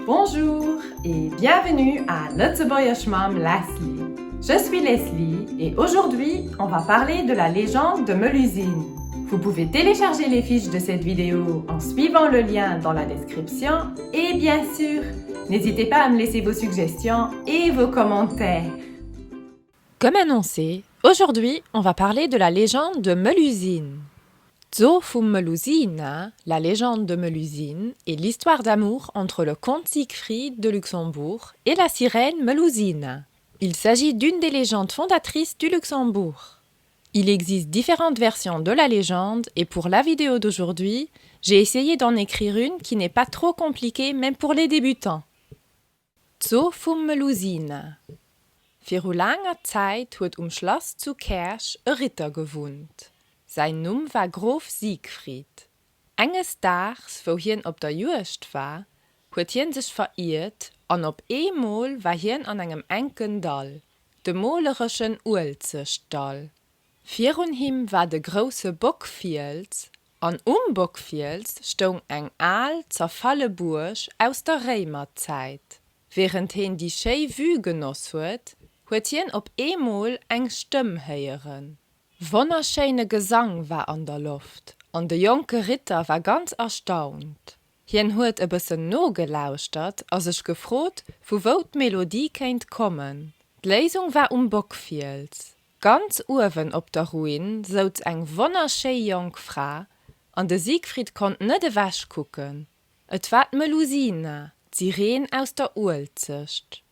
Bonjour et bienvenue à Lëtzebuergesch mam Leslie. Je suis Leslie et aujourd'hui, on va parler de la légende de Melusine. Vous pouvez télécharger les fiches de cette vidéo en suivant le lien dans la description et bien sûr, n'hésitez pas à me laisser vos suggestions et vos commentaires. Comme annoncé, aujourd'hui, on va parler de la légende de Melusine. D'So vum Melusina, la légende de Melusine, est l'histoire d'amour entre le comte Siegfried de Luxembourg et la sirène Melusina. Il s'agit d'une des légendes fondatrices du Luxembourg. Il existe différentes versions de la légende et pour la vidéo d'aujourd'hui, j'ai essayé d'en écrire une qui n'est pas trop compliquée même pour les débutants. D'So vum Melusina Viru laanger Zäit huet um Schlass zu Käerch e Ritter gewunnt. Säin Numm war Grof Siegfried. Enges Daags, wou hien op der Juegd war, huet hien sech veriert an op eemol war hien an engem enken Dall, dem molereschen Uelzechtdall. Virun him war de grousse Bockfiels an um Bockfiels stoung eng al, zerfalle Buerg aus der Réimerzäit. Wärend heen déi schéi Vue genoss huet, huet hien op eemol eng Stëmm héieren. Wonnerschéine Gesang war an der Loft an de jonke Ritter war ganz erstaunt. Hien huet e bëssen nogelauschtert a sech gefrot, vu wou d'Melodie kéint kommen. D'Léisung war um Bockfiels. Ganz uewen op der Ruin souz eng wonnerschéi jonk Fra, an de Siegfried konnt net ewech kucken. Et war d'Melusina, d'Sireen aus der Uelzecht.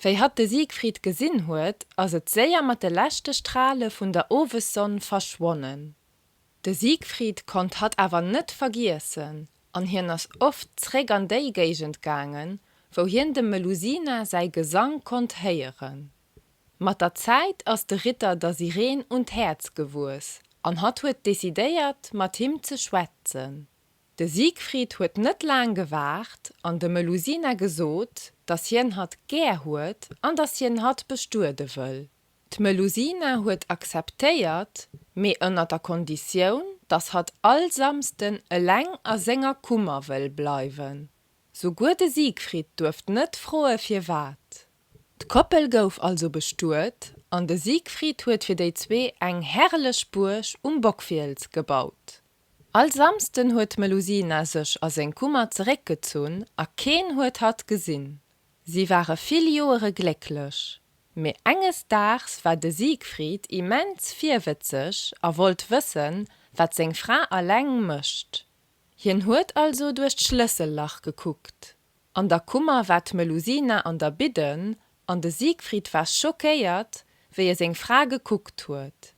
Wéi hatt de Siegfried gesinn huet, ass et séier mat de leschte Strale vun der Owessonn verschwonnen. De Siegfried konnt hatt awer net vergiessen, an hien ass oft zréck an déi Géigend gaangen, wou hien dem Melusina säi Gesang konnt héieren. Mat der Zäit ass de Ritter der Sireen un d'Häerz gewuess an hatt huet decidéiert, mat him ze schwätzen. De Siegfried huet net laang gewaart an dem Melusina gesot, dass hien hatt gär huet an dass hien hatt bestuede wëll. D'Melusina huet akzeptéiert, mee ënner der Konditioun, dass hatt all Samsden eleng a senger Kummer wëll bleiwen. Souguer de Siegfried duerft net froe firwat. D'Koppel gouf also bestuet an de Siegfried huet fir déi zwee eng herrlech Buerg um Bockfiels gebaut. All Samsden huet d'Melusina sech a seng Kummer zeréckgezunn a keen huet hatt gesinn. Si ware vill Joere glécklech. Mee enges Daags war de Siegfried immens virwëtzeg a wollt wëssen, wat seng Fra alleng mécht. Hien huet also duerch d'Schlëssellach gekuckt. An der Kummer war d'Melusina an der Bidden an de Siegfried war schockéiert, wéi e seng Fra gekuckt huet.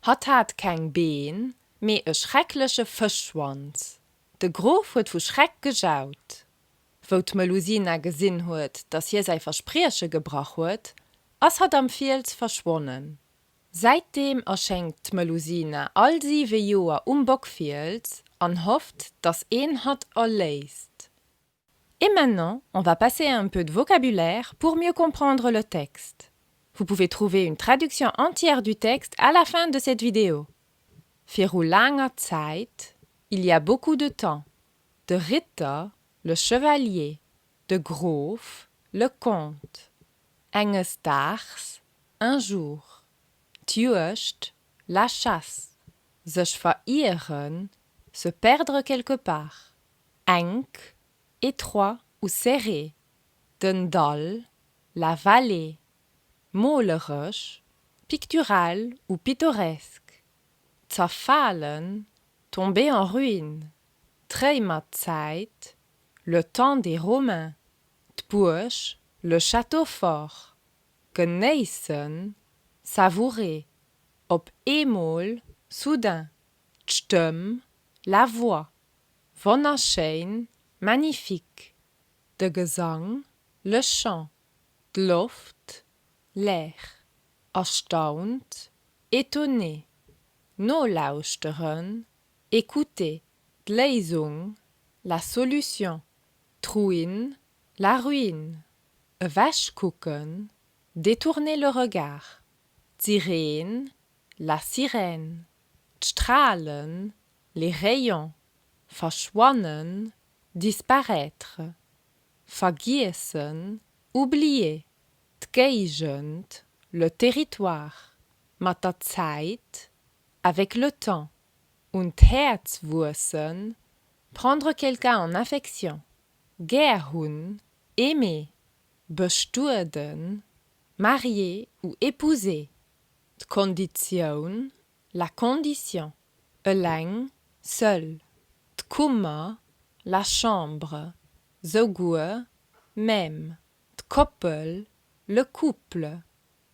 Hatt hat keng Been, mee e schreckleche Fëschschwanz. De Grof huet vu Schreck gejaut. Wou d'Melusina gesinn huet, datt hie säi Versprieche gebrach huet, ass hatt am Fiels verschwonnen. Säitdeem erschéngt d'Melusina all siwe Joer um Bockfiels an hofft, datt een hatt erléist. Et maintenant, on va passer à un peu de vocabulaire pour mieux comprendre le texte. Vous pouvez trouver une traduction entière du texte à la fin de cette vidéo. Viru laanger Zäit, il y a beaucoup de temps. De Ritter, le chevalier. De Grof, le comte. Enges Daags, un jour. D'Juegd, la chasse. Sech verieren, se perdre quelque part. Enk, étroit ou serré. Den Dall, la vallée. Moleresch, pictural ou pittoresque. Zerfalen, tomber en ruine. D'Réimerzäit, le temps des Romains. D'Buerg, le château fort. Genéissen, savourer. Op eemol, soudain. D'Stëmm, la voix. Wonnerschéin, magnifique. De Gesang, le chant. D'Loft, l'air. Erstaunt, étonné. Nolauschteren, écouter. D'Léisung, la solution. D'Ruin, la ruine. Ewechkucken, détourner le regard. D'Sireen, la sirène. D'Stralen, les rayons, verschwannen, disparaître, vergiessen, oublier, d'Géigend, le territoire, mat der Zäit, avec le temps, un d'Häerz wuessen, prendre quelqu'un en affection, gär hunn, aimer, bestueden, marier ou épouser, d'Konditioun, la condition, eleng, seul, d'Kummer, la chambre, souguer, même, d'Koppel, le couple,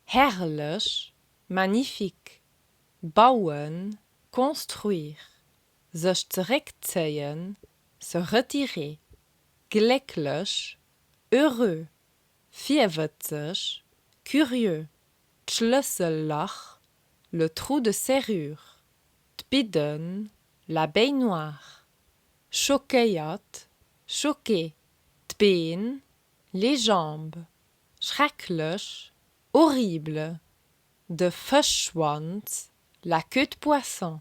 herrlech, magnifique, bauen, construire, sech zeréckzéien, se retirer, glécklech, heureux, virwëtzeg, curieux, d'Schlëssellach, le trou de serrure, d'Bidden, la baignoire, schockéiert, choqué, d'Been, les jambes, schrecklech, horrible, de Fëschschwanz, la queue de poisson,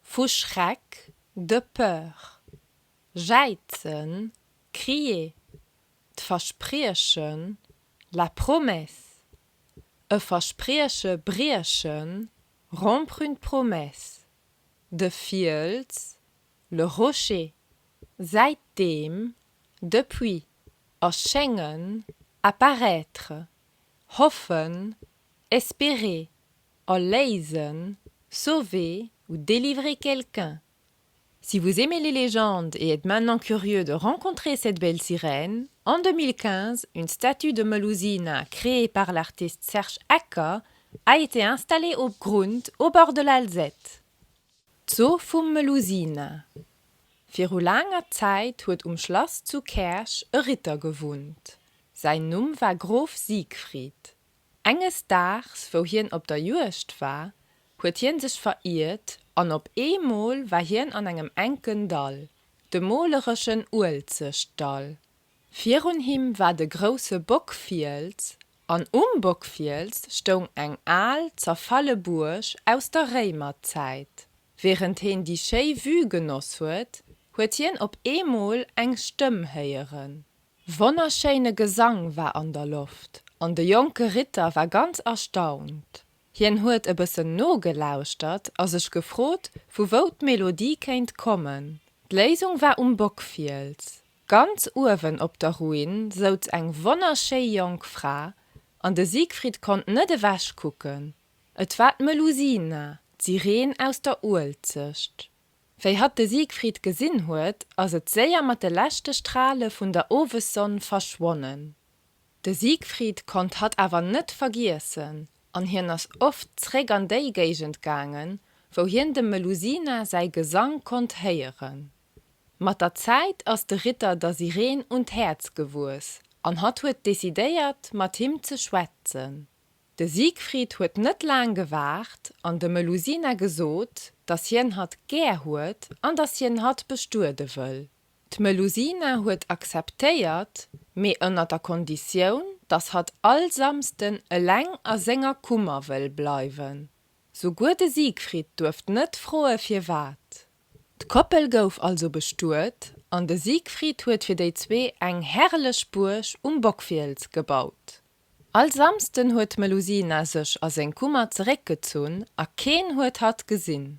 vu Schreck, de peur, jäizen, crier, d'Verspriechen, la promesse, e Versprieche briechen, rompre une promesse, de Fiels, le rocher, säitdeem, depuis, erschéngen, apparaître, hoffen, espérer, erléisen, sauver ou délivrer quelqu'un. Si vous aimez les légendes et êtes maintenant curieux de rencontrer cette belle sirène, en 2015, une statue de Melusina créée par l'artiste Serge Acker a été installée au Grund au bord de l'Alzette. D'So vum Melusina. Viru laanger Zäit huet um Schlass zu Käerch e Ritter gewunnt. Säin Numm war Grof Siegfried. Enges Daags, wou hien op der Juegd war, huet hien sech veriert an op eemol war hien an engem enken Dall, dem molereschen Uelzechtdall. Virun him war de grousse Bockfiels an um Bockfiels stoung eng al, zerfalle Buerg aus der Réimerzäit. Wärend heen déi schéi Vue genoss huet, huet hien op eemol eng Stëmm héieren. Wonnerschéine Gesang war an der Loft an de jonke Ritter war ganz erstaunt. Hien huet e bëssen nogelauschtert a sech gefrot, vu wou d'Melodie kéint kommen. D'Léisung war um Bockfiels. Ganz uewen op der Ruin souz eng wonnerschéi jonk Fra an de Siegfried konnt net ewech kucken. Et war d'Melusina, d'Sireen aus der Uelzecht. Wéi hatt de Siegfried gesinn huet, ass et séier mat de leschte Strale vun der Owessonn verschwonnen. De Siegfried konnt hatt awer net vergiessen an hien ass oft zréck an déi Géigend gaangen, wou hien dem Melusina säi Gesang konnt héieren. Mat der Zäit ass de Ritter der Sireen un d'Häerz gewuess an hatt huet decidéiert, mat him ze schwätzen. De Siegfried huet net laang gewaart an dem Melusina gesot, dass hien hatt gär huet an dass hien hatt bestuede wëll. D'Melusina huet akzeptéiert, mee ënner der Konditioun, dass hatt all Samsden eleng a senger Kummer wëll bleiwen. Souguer de Siegfried duerft net froe firwat. D'Koppel gouf also bestuet an de Siegfried huet fir déi zwee eng herrlech Buerg um Bockfiels gebaut. All Samsden huet d'Melusina sech a seng Kummer zeréckgezunn a keen huet hatt gesinn.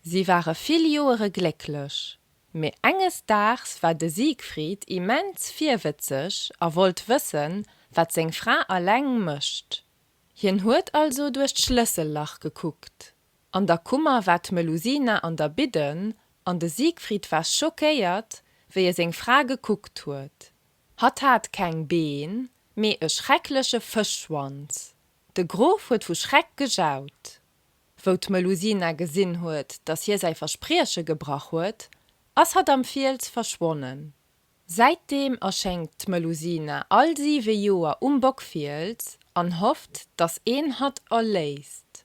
Si ware vill Joere glécklech. Mee enges Daags war de Siegfried immens virwëtzeg a wollt wëssen, wat seng Fra alleng mécht. Hien huet also duerch d'Schlëssellach gekuckt. An der Kummer war d'Melusina an der Bidden an de Siegfried war schockéiert, wéi e seng Fra gekuckt huet. Hatt hat keng Been, mee e schreckleche Fëschschwanz. De Grof huet vu Schreck gejaut. Wou d'Melusina gesinn huet, datt hie säi Versprieche gebrach huet, ass hatt am Fiels verschwonnen. Säitdeem erschéngt d'Melusina all siwe Joer um Bockfiels an hofft, datt een hatt erléist.